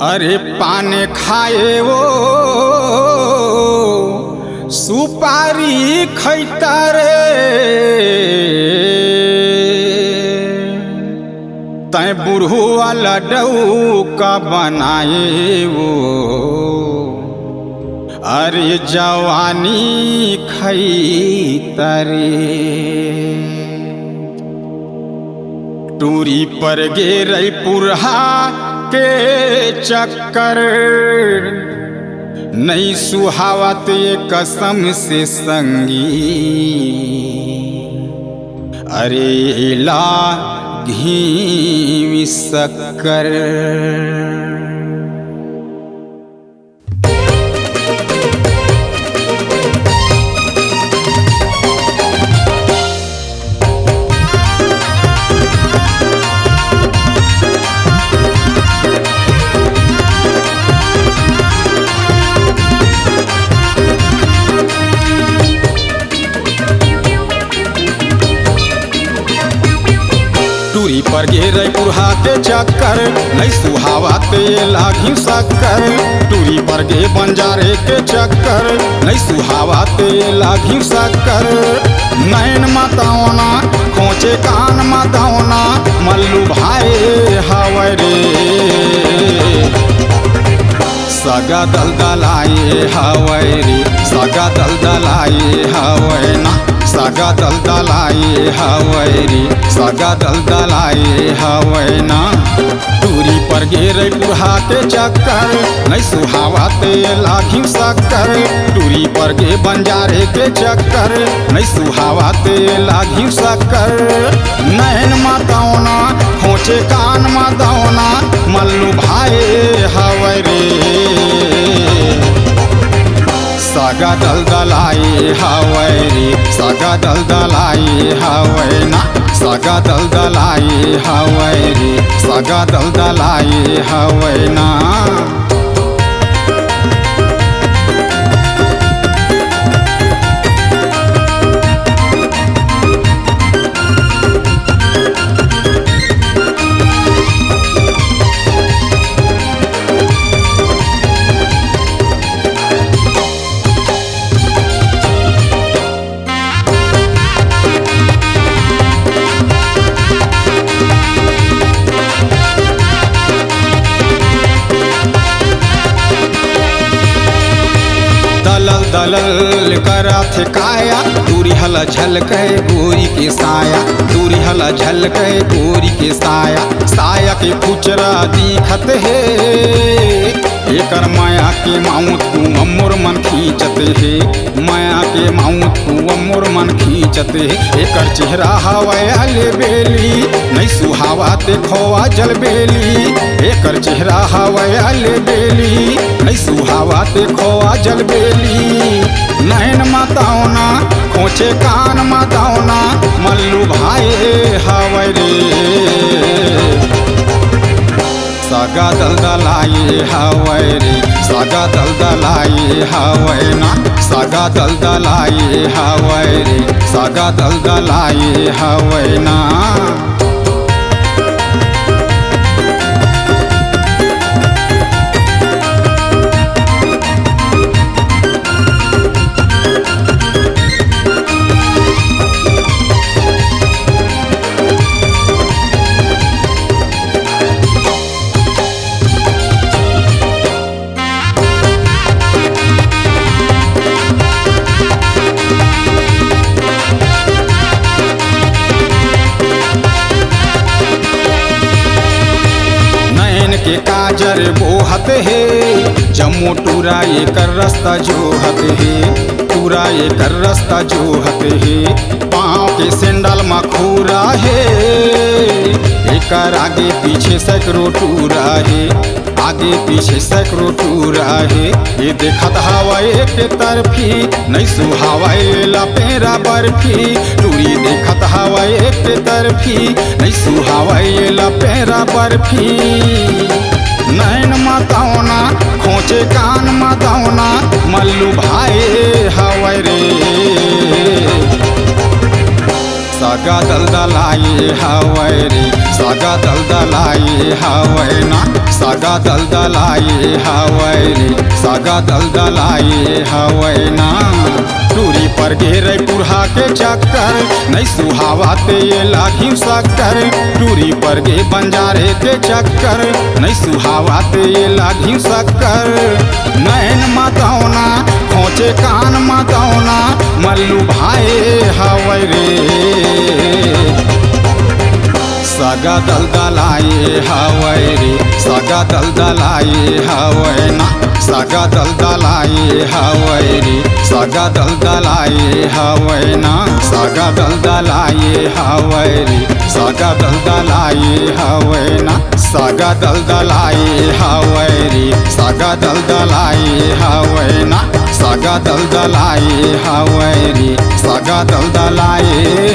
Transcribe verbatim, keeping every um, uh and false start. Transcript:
अरे पान खाए वो सुपारी खैता रे, तैं बुढ़वा ला डौका बनाए वो, अरे जवानी खैता रे। टूरी पर गे रई पुरहा के चक्कर, नई सुहावत ये कसम से संगी, अरे एला घीव शक्कर। टूरी पर गे रई पुरहा के चक्कर, नई सुहावत ये ला घीव शक्कर। टूरी पर गे बंजारे के चक्कर, नई सुहावत ये ला घीव शक्कर। नैन म तौना, खोंचे कान म तौना, मल्लू भाए हवय रे। सगा दलदलाए हवय रे, सगा दलदलाए हवय ना, सगा दलदलाए हवय रे, सगा दलदलाए हवय ना। टूरी पर गे रई पुरहा के चक्कर, नई सुहावत ये ला घीव शक्कर। टूरी पर गे बंजारे के चक्कर, नई सुहावत ये ला घीव शक्कर। नैन म तौना, खोंचे कान म तौना, मल्लू भाए हवय रे। सगा दलदलाए हवय रे, सगा दलदलाए हवय ना, सगा दलदलाए हवय रे, सगा दलदलाए हवय ना। दलल दलल करत हे काया, टूरी हला झलके गोरी के साया, टूरी हला झलके गोरी के साया, साया के फुचरा दिखत हे। एकर मया के माउंट तू अम्मोर मन खींचत हे, मया के माउंट तू अम्मोर मन खींचत हे। एकर चेहरा हवय अलबेली, नई सुहावत खोवा जलबेली। एकर चेहरा हवय अलबेली, नई सुहावत खोवा जलबेली। नैन म तौना, खोंचे कान म तौना, मल्लू भाए हवय रे। सगा दलदलाए हवय रे, सगा दलदलाए हवय ना, सगा दलदलाए हवय रे, सगा दलदलाए हवय ना। नैन के काजर बोहत हे, जम्मो टूरा एकर रस्ता जोहत हे, टूरा एकर रस्ता जोहत हे। पाँव के सैंडल म खूरा हे, एकर आगे पीछे सैकड़ों टूरा हे। आगे पीछे सैकड़ों टूरा हे। ये देखत हवय एक तरफी, नई सुहावय ला पेरा बर्फी। टूरी देखत हवय एक तरफी, नई सुहावय ला पेरा बर्फी। नैन म तौना, खोंचे कान म तौना, मल्लू भाए हवय रे। सगा दलदलाए हवय रे, सगा दलदलाए हवय ना, सगा दलदलाए हवय रे, सगा दलदलाए हवय ना। टूरी पर गे रई पुरहा के चक्कर, नई सुहावत एला घिव शक्कर। टूरी पर गे बंजारे के चक्कर, नई सुहावत एला घिव शक्कर। नैन म दौना, खोचे कान म दौना, मल्लू भाए हवय रे। सगा दलदलाए हवय रे, सगा दलदलाए हवय ना, सगा दलदलाए हवय रे, सगा दलदलाए हवय ना, सगा दलदलाए हवय रे, सगा दलदलाए हवय ना, सगा दलदलाए हवय रे, सगा दलदलाए हवय ना, सगा दलदलाए हवय रे, सगा दलदलाए